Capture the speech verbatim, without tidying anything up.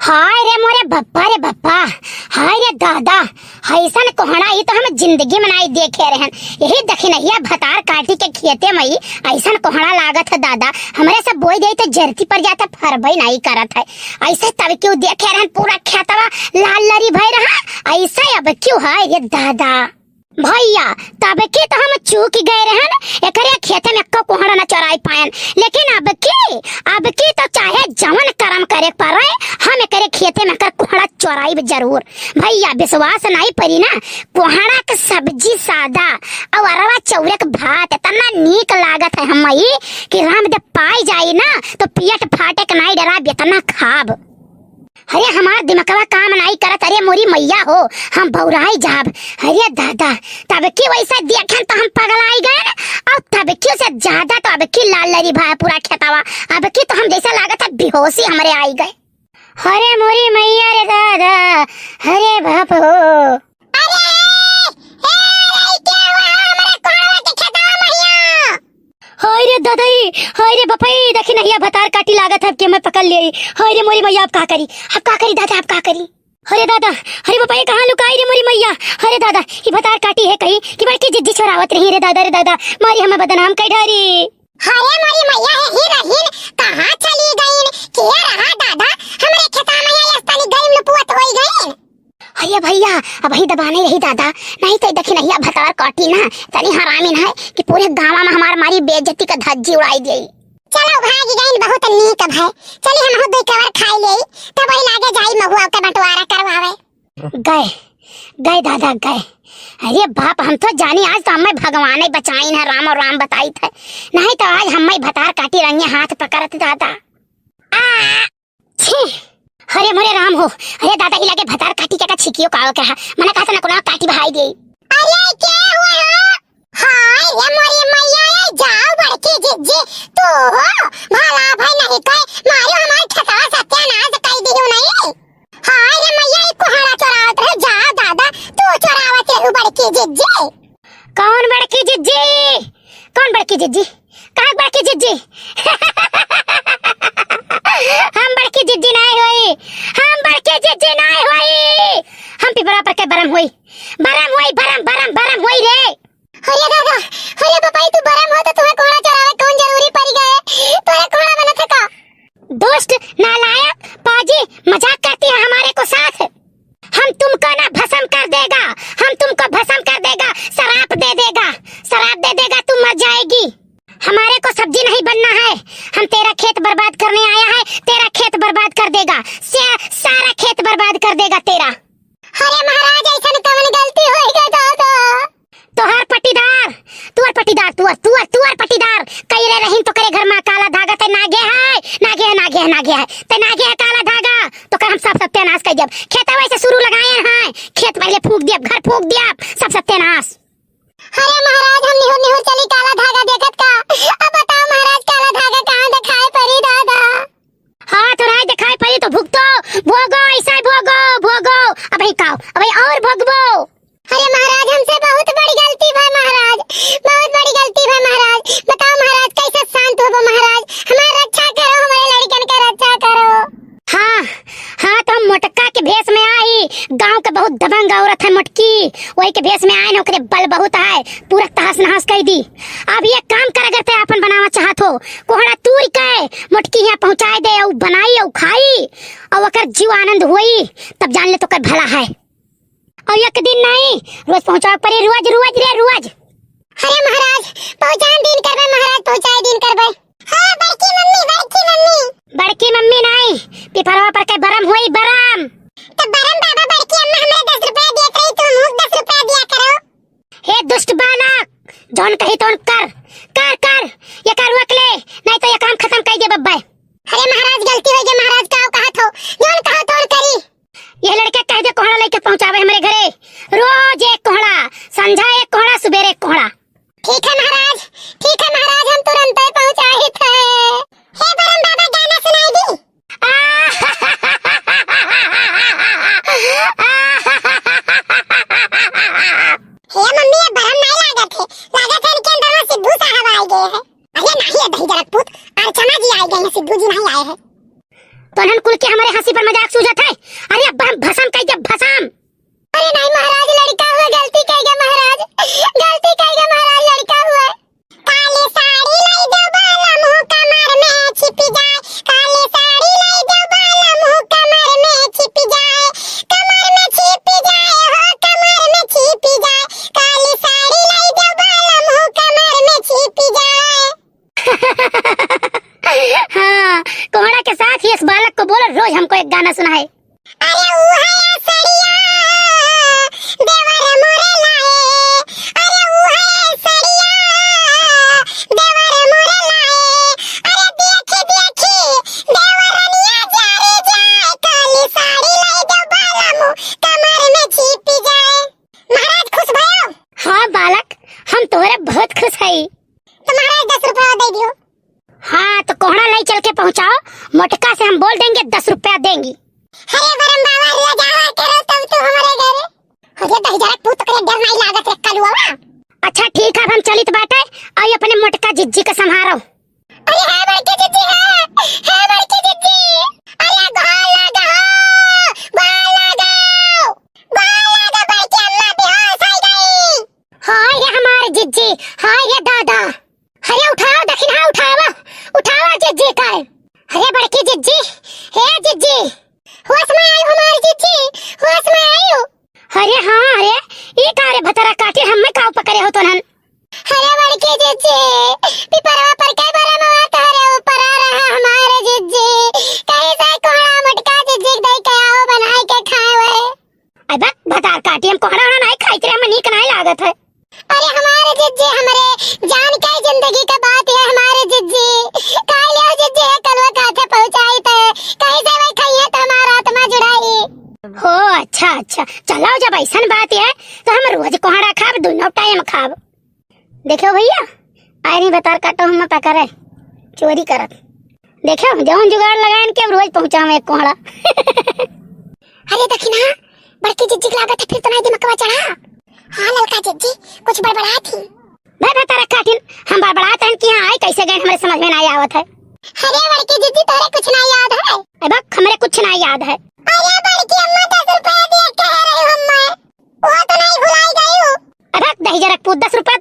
हाय रे मोरे बप्पा रे बप्पा, हाय रे दादा, अइसन कोहड़ा ई तो हम जिंदगी में नाई देखे रहन। यही दखिनहिया भतार काटी के खेते में ई अइसन कोहड़ा लागत है दादा, हमरे सब बोई देई तो जरती पर जाता, फरबई नाई करत है। अइसे तब क्यों देखे रहन पूरा खेतवा लाल लरी भई रहा, अइसे अब क्यों है रे दादा। भइया, तब की तो हम चूक गए रहन, एकरे खेते में एक्को कोहड़ा न चोराई पायन, लेकिन अब की, अब की तो चाहे जवन करम करे पड़े, हम एकरे खेते में एकर कोहड़ा चोराइब जरूर। भइया, विश्वास नाई परी ना, कोहड़ा के सब्जी सादा और अरवा चौरे के भात इतना नीक लागत है हमई कि रामदेव पाई जाई ना तो पेट फाटे के नाई डराब, इतना खाब। अरे हमार दिमकवा काम नाई करत, अरे मोरी मइया हो, हम बौराई जाब। अरे दादा, तब की वैसे देखन तो हम पगलाई गए, और तब की से ज्यादा तो अब की लाल लरी भा पूरा खेतवा, अब की तो हम जैसे लागत है बेहोशी हमरे आई गए। अरे मोरी मइया रे दादा, अरे बाप हो। अरे, ए, अरे, क्या हुआ हमरे कोहड़ा के खेतवा मइया? हाय रे दादाई, हाय रे बपई, दखिनहिया भतार काटी लागत है कि मैं पकड़ लेई। हाय रे मोरी मइया, अब का करी, अब का करी दादा, अब का करी? अरे दादा, अरे बपई, कहाँ लुकाई रे मोरी मइया? अरे दादा, ई भतार काटी है कहीं कि बड़की जिज्जी छोरावत रही रे दादा, रे दादा, मारी हमें बदनाम कई डारी। अरे मोरी मइया, हे ही रहीन, कहाँ चली गईन? के रहा दादा, हमरे खेता में आई अस्तानी गईन लुपुअत होई गईन। अरे भइया, अबही दबाने रही दादा, नहीं तो दखिनहिया भतार काटी ना, तनी हरामिन है कि पूरे गाँव में हमार मारी बेइज्जती का धज्जी उड़ाई देई। चलो भाग गईन, बहुत नीक अब है। चली हमहू दुई कवर खाई लेई, तब वही लागे जाई महुआ के बंटवारा करवावे। गए, गए दादा, गए। अरे बाप, हम तो जानी आज तो हमें भगवान ही बचाइन है, राम और राम बताइत है, नहीं तो आज हमें भतार काटी रंगे हाथ पकड़त दादा। आ, छी! अरे मोरे राम हो, अरे दादा ही लागे भतार काटी के का छिकियो काओ के हा, मने कहा था ना कोनो काटी बहाई दे। अरे के हुआ हो? हाय रे मोरी मइया, ए जाओ बड़की जिज्जी, तू हो भला भाई नहीं कहे, मारियो हमार खेतवा सत्यानाश कई दियो नहीं। हाय रे मइया, ई कोहड़ा चोरावत रहे, जा दादा, तू चोरावत रहू बड़की जिज्जी। कौन बड़की जिज्जी? कौन बड़की जिज्जी? कहाँ बड़की जिज्जी? हम बड़की जिज्जी नाय होई, हम बड़की जिज्जी नाय होई, हम पिपरा पर के बरम होई, बरम होई, बरम, बरम, बरम होई रे। अरे दादा, अरे बपाई, तू बरम हो तो तुम्हें कोहड़ा चोरावे कौन जरूरी पड़ गए? तोरे कोहड़ा बनत है का? दुष्ट, नालायक, पाजी, मजाक करती है हमारे को साथ। हम तुमको ना भस्म कर देगा, हम तुमको भस्म कर देगा, श्राप दे देगा, श्राप दे देगा, तू मर जाएगी। हमारे को सब्जी नहीं बनना है, हम तेरा खेत बर्बाद करने आया है, तेरा खेत बर्बाद कर देगा, सा-, सारा खेत बर्बाद कर देगा तेरा। अरे महाराज, ऐसन कवन गलती होई गे दादा? तोहार पट्टीदार, तुअर पट्टीदार, तुअर, तुअर, तुअर पट्टीदार, कई रे रहीन तोकरे घर मा काला धागा, ते नागे है, नागे है, नागे है, नागे है, ते नागे है काला धागा, तोकर हम सब सत्यानाश कई देब। खेतवा से शुरू लगाए हैं, खेत पहले फूँक देब, घर फूँक देब, सब सत्यानाश। अरे महाराज, हम निहुर निहुर चली काला धागा देखत का? अब बताओ महाराज, काला धागा कहाँ देखाई परी दादा? हाँ, तो नाहीं देखाई परी तो भुगतो, भोगो, ऐसा ही भोगो, भोगो। अबही काओ, अबही और भोगबो। अरे महाराज, हमसे बहुत बड़ी गलती भा महाराज, बहुत बड़ी गलती भा महाराज। बताओ महाराज, कैसे शांत होबो महाराज? हमार रक्षा करो, हमारे लड़कन के रक्षा करो। हाँ, हाँ, तो हम मोटका के भेष में आई, गाँव के बहुत दबंग औरत है मोटकी, वही के भेष में आए न, ओकरे बल बहुत है, पूरा तहस नहस कई दी। अब ये काम कर, अगर ते आपन बनावा चाहत हो, कोहड़ा तूर के मोटकी यहाँ पहुँचाए दे, अउ बनाई, अउ खाई, अउ ओकर जीव आनंद होई, तब जान ले तोकर भला है। अउ एक दिन नहीं, रोज पहुँचावे पड़ी, रोज, रोज रे, रोज। अरे महाराज, पहुँचाए दिन करबे महाराज, पहुँचाए दिन करबे। हाँ, बड़की मम्मी, बड़की मम्मी। बड़की मम्मी नहीं, पिपरवा पर के बरम होई, बरम। तो बरम बाबा, बड़की अम्मा हमरे दस रुपया दिया करी, तू हमहू दस रुपया दिया करो। हे दुष्ट बालक, जौन कही तौन कर, कर, कर, ये कर रोक ले, नहीं तो ये काम खत्म कर दे बब्बे। अरे महाराज, गलती हो गई महाराज, का कहत हो, जौन कहो तौन करी। ये लड़के कह दे कोहड़ा लेके पहुँचावे हमरे घरे, रोज एक कोहड़ा, संझा एक कोहड़ा, सुबेरे एक कोहड़ा। ठीक है महाराज, ठीक है महाराज, हम तुरंत ही पहुँचाइत है। हे बरम बाबा, गाना सुनाई दी। हे मम्मी, ये बरम नहीं लागत है, लागत है इनके अंदर में से रोज हमको एक गाना सुनाए। अरे ऊ है सड़िया देवर मोरे लाए, अरे ऊ है सड़िया देवर मोरे लाए, अरे देखी देखी देवरनिया जारी जाए, काली साड़ी लाई दो बालमू कमर में छिप जाए। महाराज खुश भयो? हाँ बालक, हम तोहरे बहुत खुश हई। तो महाराज दस रुपया दे दियो। हाँ, तो कोहड़ा लई चल के पहुँचाओ, मोटका से हम बोल देंगे दस रुपया देंगी। अरे बरम बाबा, ले जावा करो तब तू हमारे घरे। अरे दहिजरा पूत, तोकरे डर नाहीं लागत रे कलुआ। अच्छा ठीक है, अब हम चलित बाटे, आई अपने मोटका जिज्जी के संभारो। अरे हे बड़की जिज्जी, हे, हे बड़की जिज्जी, अरे गोहार लागा हो, गोहार लागा, गोहार लागा बड़की अम्मा, बेहोश हो गई। हाय रे हमार जिज्जी, हाय रे दादा। अरे उठाओ दखिनहा, उठावा, उठावा जिज्जी का। अरे बड़की जिज्जी, हे जिज्जी, होश में आयो हमार जिज्जी, होश में आयो। अरे हाँ, अरे ई का रे भतरा काटी, हम्मे का पकड़े हो तोनन? अरे बड़की जिज्जी, पिपरवा पर के बरमवा तोहरे ऊपर आ रहा हमार जिज्जी, कहीं से कोहड़ा मोटका जिज्जी दे के आओ बनाई के खाए हुए। अबे भतार काटी, हम कोहड़ा ओहड़ा नाहीं खाइत रहे, हमें नीक नाहीं लागत है। अरे हमारे जिज्जी, हमरे जान के जिंदगी के बात है हमारे जिज्जी। काहे ले जिज्जी है कलवा काथे पहुँचाई थे, कहीं से वही खाइए तो हमारा आत्मा जुड़ाई। हो अच्छा अच्छा, चलो जब ऐसन बात है तो हम रोज कोहड़ा खाब, दोनों टाइम खाब। देखो भैया, आए नहीं भतार काटो हम पकड़े, चोरी करत। देखो, जौन जुगाड़ लगाएन के अब रोज पहुँचावे एक कोहड़ा। अरे दखिनहा, बड़की जिज्जी के लागत है फिर तो नाहीं दिमकवा चढ़ा। हाँ ललका जिज्जी, कुछ बड़बड़ा थी। भाई भतार काटिन, हम बड़बड़ात हन कि हाँ आई कैसे गए हमरे समझ में नाहीं आवत है। अरे बड़की जिज्जी, तोरे कुछ नाहीं याद है। ए बक, हमरे कुछ नाहीं याद है। अरे बड़की अम्मा दस रुपया दिए कह रही हूँ मैं, वो तो नाहीं भुलाई गई हूँ। अरे दहिजरा पूत, दस रुपया